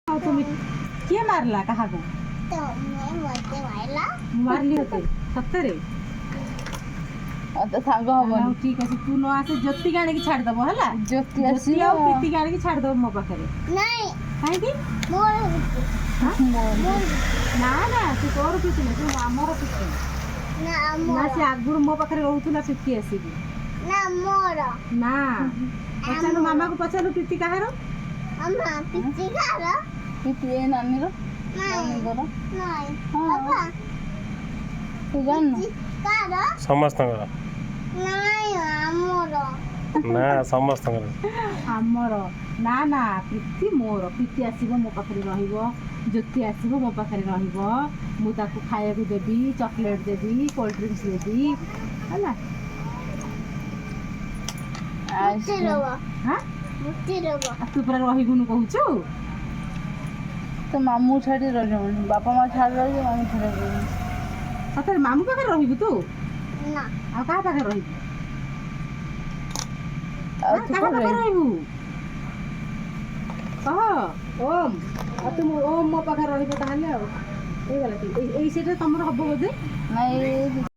ଆଉ ତୁମେ କିଏ ମାରିଲା କାହାକୁ? ତମେ ମତେ ମାରିଲା। ମୁଁ ମାରିଲି ତତେ ସତରେ? ଆଉ ତ ସାଙ୍ଗ ହବନି। ହଉ, ଠିକ ଅଛି, ତୁ ନ ଆସେ, ଜ୍ୟୋତିକି ଆଣିକି ଛାଡ଼ିଦବ ହେଲା। ଜ୍ୟୋତି ଜ୍ୟୋତି ଆସିବ। ଆଉ ପ୍ରୀତିକି ଆଣିକି ଛାଡ଼ିଦବ ମୋ ପାଖରେ। ନାଇଁ। କାହିଁକି? ମୋର। ହାଁ? ମୋର। ନା ନା, ସେ ତୋର ପ୍ରୀତି ନୁହେଁ, ସେ ଆମର ପ୍ରୀତି। ନା। ନା। ମୋର। ସେ ଆଗରୁ ମୋ ପାଖରେ ରହୁଥିଲା ପ୍ରୀତି ଆସିକି। ନା, ମୋର। ନା, ପଚାରିଲୁ ମାମାକୁ, ପଚାରିଲୁ ପ୍ରୀତି କାହାର। ମାମା, ପ୍ରୀତି କାହାର? ପ୍ରୀତି ଏ ନାନୀର। ନାଇଁ। ନାନୀଙ୍କର। ନାଇଁ। ହଁ। ବାପା। ତୁ ଜାଣିନୁ? ପ୍ରୀତି କାହାର? ସମସ୍ତଙ୍କର। ନାଇଁ, ଆମର। ନା, ସମସ୍ତଙ୍କର। ଆମର ନା ନା, ପ୍ରୀତି ମୋର। ପ୍ରୀତି ଆସିବ, ମୋ ପାଖରେ ରହିବ। ଜ୍ୟୋତି ଆସିବ, ମୋ ପାଖରେ ରହିବ। ମୁଁ ତାକୁ ଖାଇବାକୁ ଦେବି, ଚକୋଲେଟ୍ ଦେବି, କୋଲ୍ଡ ଡ୍ରିଙ୍କସ୍ ଦେବି, ହେଲା? ମୁତି ଦେବ। ହାଁ? ମୁତି ଦେବ। ଆଉ ତୁ ପୁରା ରହିବୁନୁ କହୁଛୁ? ତୋ ମାମୁଁ ଛାଡ଼ି ରହିବନି, ବାପା ମା ଛାଡ଼ି ରହିବ, ମାମୁଁ ଛାଡ଼ି ରହିବନି। ସତରେ ମାମୁଁ ପାଖରେ ରହିବୁ ତୁ? ନା। ଆଉ କାହା ପାଖରେ ରହିବୁ? ଆଉ ହାଁ, ତୁ କାହା କୋଉଠି ପାଖରେ ରହିବୁ? ରହିବୁ କହ। ଓମ୍, ଆଉ ତୁ ଓମ୍ ମୋ ପାଖରେ ରହିବ ତାହେଲେ। ଆଉ ହେଇଗଲା କି? ଏଇ ସେଇଟା ତମର ହବ ବୋଧେ। ନାଇଁ।